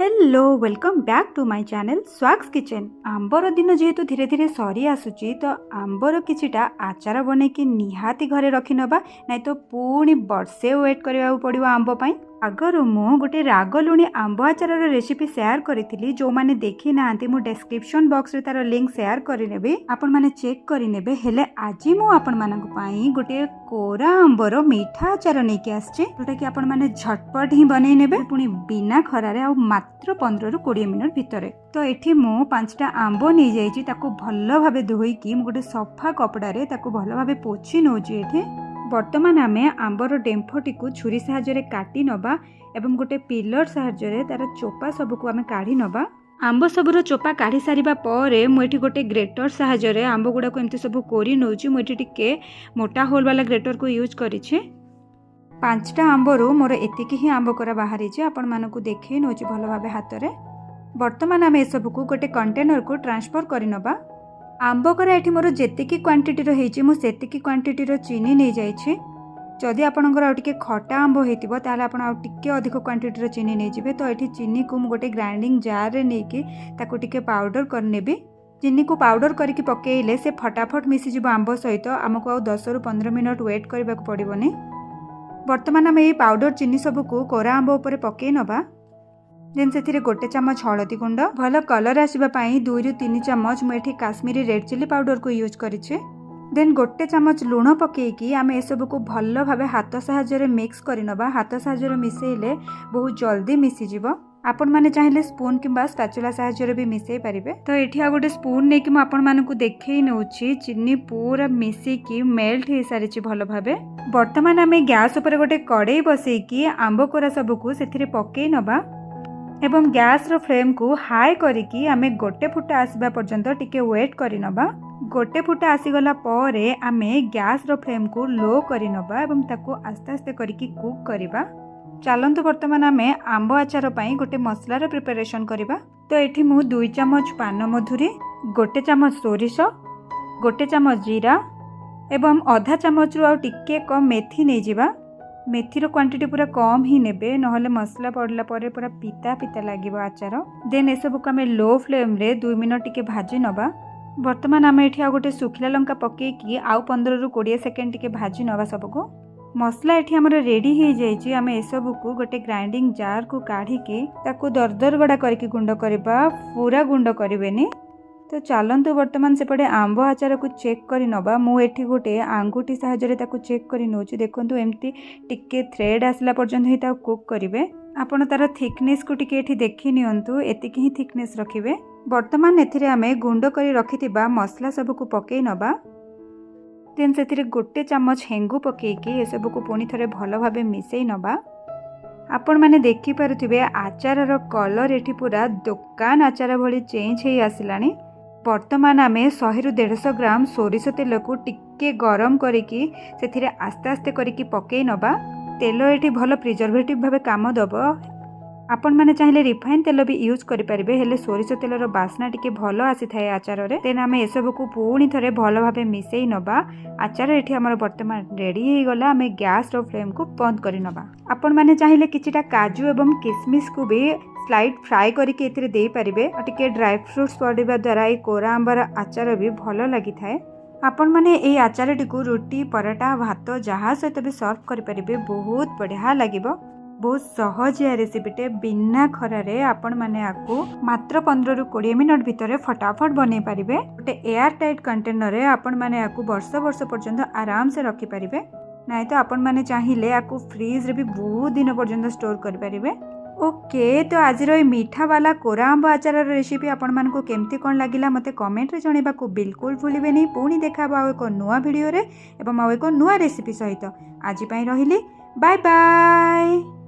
Hello, welcome back to my channel Swag's Kitchen। ଆମ୍ବର ଦିନ ଯେହେତୁ ଧୀରେ ଧୀରେ ସରି ଆସୁଛି, ତ ଆମ୍ବର କିଛିଟା ଆଚାର ବନେଇକି ନିହାତି ଘରେ ରଖିନେବା, ନାଇଁ ତ ପୁଣି ବର୍ଷେ ୱେଟ୍ କରିବାକୁ ପଡ଼ିବ ଆମ୍ବ ପାଇଁ। ଆଗରୁ ମୁଁ ଗୋଟେ ରାଗ ଲୁଣି ଆମ୍ବ ଆଚାରର ରେସିପି ସେୟାର କରିଥିଲି। ଯେଉଁମାନେ ଦେଖିନାହାନ୍ତି, ମୁଁ ଡେସ୍କ୍ରିପସନ୍ ବକ୍ସରେ ତାର ଲିଙ୍କ୍ ସେୟାର କରିନେବି, ଆପଣମାନେ ଚେକ୍ କରିନେବେ। ହେଲେ ଆଜି ମୁଁ ଆପଣମାନଙ୍କ ପାଇଁ ଗୋଟିଏ କୋରା ଆମ୍ବର ମିଠା ଆଚାର ନେଇକି ଆସିଛି, ଯୋଉଟାକି ଆପଣମାନେ ଝଟପଟ ହିଁ ବନେଇ ନେବେ, ପୁଣି ବିନା ଖରାରେ ଆଉ ମାତ୍ର 15ରୁ 20 ମିନିଟ୍ ଭିତରେ। ତ ଏଠି ମୁଁ 5ଟା ଆମ୍ବ ନେଇଯାଇଛି। ତାକୁ ଭଲ ଭାବେ ଧୋଇକି ମୁଁ ଗୋଟେ ସଫା କପଡ଼ାରେ ତାକୁ ଭଲ ଭାବେ ପୋଛି ନେଉଛି ଏଠି। ବର୍ତ୍ତମାନ ଆମେ ଆମ୍ବର ଡେମ୍ଫଟିକୁ ଛୁରୀ ସାହାଯ୍ୟରେ କାଟି ନେବା ଏବଂ ଗୋଟେ ପିଲର ସାହାଯ୍ୟରେ ତାର ଚୋପା ସବୁକୁ ଆମେ କାଢ଼ି ନେବା। ଆମ୍ବ ସବୁର ଚୋପା କାଢ଼ି ସାରିବା ପରେ ମୁଁ ଏଠି ଗୋଟେ ଗ୍ରେଟର ସାହାଯ୍ୟରେ ଆମ୍ବ ଗୁଡ଼ାକୁ ଏମିତି ସବୁ କୋରି ନେଉଛି। ମୁଁ ଏଠି ଟିକେ ମୋଟା ହୋଲ୍ ବାଲା ଗ୍ରେଟରକୁ ୟୁଜ୍ କରିଛି। 5ଟା ଆମ୍ବରୁ ମୋର ଏତିକି ହିଁ ଆମ୍ବ କୋରା ବାହାରିଛି। ଆପଣମାନଙ୍କୁ ଦେଖେଇ ନେଉଛି ଭଲ ଭାବେ ହାତରେ। ବର୍ତ୍ତମାନ ଆମେ ଏସବୁକୁ ଗୋଟେ କଣ୍ଟେନରକୁ ଟ୍ରାନ୍ସଫର କରିନେବା। ଆମ୍ବ କୋରା ଏଠି ମୋର ଯେତିକି କ୍ୱାଣ୍ଟିଟିର ହେଇଛି, ମୁଁ ସେତିକି କ୍ୱାଣ୍ଟିଟିର ଚିନି ନେଇଯାଇଛି। ଯଦି ଆପଣଙ୍କର ଆଉ ଟିକେ ଖଟା ଆମ୍ବ ହେଇଥିବ, ତାହେଲେ ଆପଣ ଆଉ ଟିକେ ଅଧିକ କ୍ୱାଣ୍ଟିଟିର ଚିନି ନେଇଯିବେ। ତ ଏଠି ଚିନିକୁ ମୁଁ ଗୋଟେ ଗ୍ରାଇଣ୍ଡିଙ୍ଗ ଜାର୍ରେ ନେଇକି ତାକୁ ଟିକେ ପାଉଡ଼ର କରିନେବି। ଚିନିକୁ ପାଉଡ଼ର କରିକି ପକେଇଲେ ସେ ଫଟାଫଟ ମିଶିଯିବ ଆମ୍ବ ସହିତ। ଆମକୁ ଆଉ 10ରୁ 15 ମିନିଟ୍ ୱେଟ୍ କରିବାକୁ ପଡ଼ିବନି। ବର୍ତ୍ତମାନ ଆମେ ଏଇ ପାଉଡ଼ର ଚିନି ସବୁକୁ କୋରା ଆମ୍ବ ଉପରେ ପକେଇ ନେବା। ଦେନ୍ ସେଥିରେ ଗୋଟେ ଚାମଚ ହଳଦୀ ଗୁଣ୍ଡ, ଭଲ କଲର୍ ଆସିବା ପାଇଁ 2ରୁ 3 ଚାମଚ ମୁଁ ଏଠି କାଶ୍ମୀରୀ ରେଡ୍ ଚିଲି ପାଉଡ଼ରକୁ ୟୁଜ୍ କରିଛି। ଦେନ୍ ଗୋଟେ ଚାମଚ ଲୁଣ ପକେଇକି ଆମେ ଏସବୁକୁ ଭଲ ଭାବେ ହାତ ସାହାଯ୍ୟରେ ମିକ୍ସ କରିନେବା। ହାତ ସାହାଯ୍ୟରେ ମିଶାଇଲେ ବହୁତ ଜଲ୍ଦି ମିଶିଯିବ। ଆପଣମାନେ ଚାହିଁଲେ ସ୍ପୁନ୍ କିମ୍ବା ସ୍ପାଚୁଲା ସାହାଯ୍ୟରେ ବି ମିଶାଇ ପାରିବେ। ତ ଏଠି ଆଉ ଗୋଟେ ସ୍ପୁନ୍ ନେଇକି ମୁଁ ଆପଣମାନଙ୍କୁ ଦେଖେଇ ନେଉଛି। ଚିନି ପୁରା ମିଶିକି ମେଲ୍ଟ ହେଇସାରିଛି ଭଲ ଭାବେ। ବର୍ତ୍ତମାନ ଆମେ ଗ୍ୟାସ୍ ଉପରେ ଗୋଟେ କଡ଼େଇ ବସେଇକି ଆମ୍ବ କୋରା ସବୁକୁ ସେଥିରେ ପକେଇ ନେବା ଏବଂ ଗ୍ୟାସ୍ର ଫ୍ଲେମ୍କୁ ହାଇ କରିକି ଆମେ ଗୋଟେ ଫୁଟା ଆସିବା ପର୍ଯ୍ୟନ୍ତ ଟିକେ ୱେଟ୍ କରିନେବା। ଗୋଟେ ଫୁଟା ଆସିଗଲା ପରେ ଆମେ ଗ୍ୟାସ୍ର ଫ୍ଲେମ୍କୁ ଲୋ କରିନେବା ଏବଂ ତାକୁ ଆସ୍ତେ ଆସ୍ତେ କରିକି କୁକ୍ କରିବା। ଚାଲନ୍ତୁ, ବର୍ତ୍ତମାନ ଆମେ ଆମ୍ବ ଆଚାର ପାଇଁ ଗୋଟେ ମସଲାର ପ୍ରିପାରେସନ୍ କରିବା। ତ ଏଠି ମୁଁ 2 ଚାମଚ ପାନମଧୁରୀ, ଗୋଟେ ଚାମଚ ସୋରିଷ, ଗୋଟେ ଚାମଚ ଜିରା ଏବଂ ଅଧା ଚାମଚରୁ ଆଉ ଟିକେ କମ୍ ମେଥି ନେଇଯିବା। ମେଥିର କ୍ୱାଣ୍ଟିଟି ପୁରା କମ୍ ହିଁ ନେବେ, ନହେଲେ ମସଲା ପଡ଼ିଲା ପରେ ପୁରା ପିତା ପିତା ଲାଗିବ ଆଚାର। ଦେନ୍ ଏସବୁକୁ ଆମେ ଲୋ ଫ୍ଲେମ୍ରେ 2 ମିନିଟ୍ ଟିକେ ଭାଜି ନେବା। ବର୍ତ୍ତମାନ ଆମେ ଏଠି ଆଉ ଗୋଟେ ଶୁଖିଲା ଲଙ୍କା ପକେଇକି ଆଉ 15ରୁ 20 ସେକେଣ୍ଡ ଟିକେ ଭାଜି ନେବା ସବୁକୁ। ମସଲା ଏଠି ଆମର ରେଡ଼ି ହେଇଯାଇଛି। ଆମେ ଏସବୁକୁ ଗୋଟେ ଗ୍ରାଇଣ୍ଡିଙ୍ଗ ଜାର୍କୁ କାଢ଼ିକି ତାକୁ ଦରଦର ଗଡ଼ା କରିକି ଗୁଣ୍ଡ କରିବା, ପୁରା ଗୁଣ୍ଡ କରିବେନି। ତ ଚାଲନ୍ତୁ, ବର୍ତ୍ତମାନ ସେପଟେ ଆମ୍ବ ଆଚାରକୁ ଚେକ୍ କରି ନେବା। ମୁଁ ଏଠି ଗୋଟେ ଆଙ୍ଗୁଠି ସାହାଯ୍ୟରେ ତାକୁ ଚେକ୍ କରି ନେଉଛି। ଦେଖନ୍ତୁ, ଏମିତି ଟିକେ ଥ୍ରେଡ୍ ଆସିଲା ପର୍ଯ୍ୟନ୍ତ ହିଁ ତାକୁ କୁକ୍ କରିବେ। ଆପଣ ତାର ଥିକନେସ୍କୁ ଟିକେ ଏଠି ଦେଖି ନିଅନ୍ତୁ। ଏତିକି ହିଁ ଥିକନେସ୍ ରଖିବେ। ବର୍ତ୍ତମାନ ଏଥିରେ ଆମେ ଗୁଣ୍ଡ କରି ରଖିଥିବା ମସଲା ସବୁକୁ ପକେଇ ନେବା। ଦେନ୍ ସେଥିରେ ଗୋଟେ ଚାମଚ ହେଙ୍ଗୁ ପକେଇକି ଏସବୁକୁ ପୁଣି ଥରେ ଭଲ ଭାବେ ମିଶାଇ ନେବା। ଆପଣମାନେ ଦେଖିପାରୁଥିବେ, ଆଚାରର କଲର୍ ଏଠି ପୁରା ଦୋକାନ ଆଚାର ଭଳି ଚେଞ୍ଜ ହେଇ ଆସିଲାଣି। ବର୍ତ୍ତମାନ ଆମେ 100ରୁ 150 ଗ୍ରାମ ସୋରିଷ ତେଲକୁ ଟିକେ ଗରମ କରିକି ସେଥିରେ ଆସ୍ତେ ଆସ୍ତେ କରିକି ପକେଇ ନେବା। ତେଲ ଏଠି ଭଲ ପ୍ରିଜର୍ଭେଟିଭ୍ ଭାବେ କାମ ଦେବ। ଆପଣମାନେ ଚାହିଁଲେ ରିଫାଇନ୍ ତେଲ ବି ୟୁଜ୍ କରିପାରିବେ, ହେଲେ ସୋରିଷ ତେଲର ବାସ୍ନା ଟିକେ ଭଲ ଆସିଥାଏ ଆଚାରରେ। ଦେନ୍ ଆମେ ଏସବୁକୁ ପୁଣି ଥରେ ଭଲ ଭାବେ ମିଶାଇ ନେବା। ଆଚାର ଏଠି ଆମର ବର୍ତ୍ତମାନ ରେଡ଼ି ହେଇଗଲା। ଆମେ ଗ୍ୟାସ୍ର ଫ୍ଲେମ୍କୁ ବନ୍ଦ କରିନେବା। ଆପଣମାନେ ଚାହିଁଲେ କିଛିଟା କାଜୁ ଏବଂ କିସମିସକୁ ବି ସ୍ଲାଇଟ୍ ଫ୍ରାଏ କରିକି ଏଥିରେ ଦେଇପାରିବେ। ଆଉ ଟିକେ ଡ୍ରାଏ ଫ୍ରୁଟ୍ସ ପଡ଼ିବା ଦ୍ୱାରା ଏଇ କୋରା ଆମ୍ବର ଆଚାର ବି ଭଲ ଲାଗିଥାଏ। ଆପଣମାନେ ଏଇ ଆଚାରଟିକୁ ରୁଟି, ପରଟା, ଭାତ ଯାହା ସହିତ ବି ସର୍ଭ କରିପାରିବେ, ବହୁତ ବଢ଼ିଆ ଲାଗିବ। ବହୁତ ସହଜିଆ ରେସିପିଟେ। ବିନା ଖରାରେ ଆପଣମାନେ ଆକୁ ମାତ୍ର 15ରୁ 20 ମିନିଟ୍ ଭିତରେ ଫଟାଫଟ ବନେଇ ପାରିବେ। ଗୋଟେ ଏୟାର ଟାଇଟ୍ କଣ୍ଟେନରରେ ଆପଣମାନେ ଆକୁ ବର୍ଷ ବର୍ଷ ପର୍ଯ୍ୟନ୍ତ ଆରାମସେ ରଖିପାରିବେ। ନାଇଁ ତ ଆପଣମାନେ ଚାହିଁଲେ ଆକୁ ଫ୍ରିଜରେ ବି ବହୁତ ଦିନ ପର୍ଯ୍ୟନ୍ତ ଷ୍ଟୋର କରିପାରିବେ। ଓକେ, ତ ଆଜିର ଏଇ ମିଠାବାଲା କୋରା ଆମ୍ବ ଆଚାରର ରେସିପି ଆପଣମାନଙ୍କୁ କେମିତି କ'ଣ ଲାଗିଲା, ମୋତେ କମେଣ୍ଟରେ ଜଣାଇବାକୁ ବିଲକୁଲ ଭୁଲିବେନି। ପୁଣି ଦେଖା ହେବ ଆଉ ଏକ ନୂଆ ଭିଡ଼ିଓରେ ଏବଂ ଆଉ ଏକ ନୂଆ ରେସିପି ସହିତ। ଆଜି ପାଇଁ ରହିଲି, ବାଏ ବାଏ।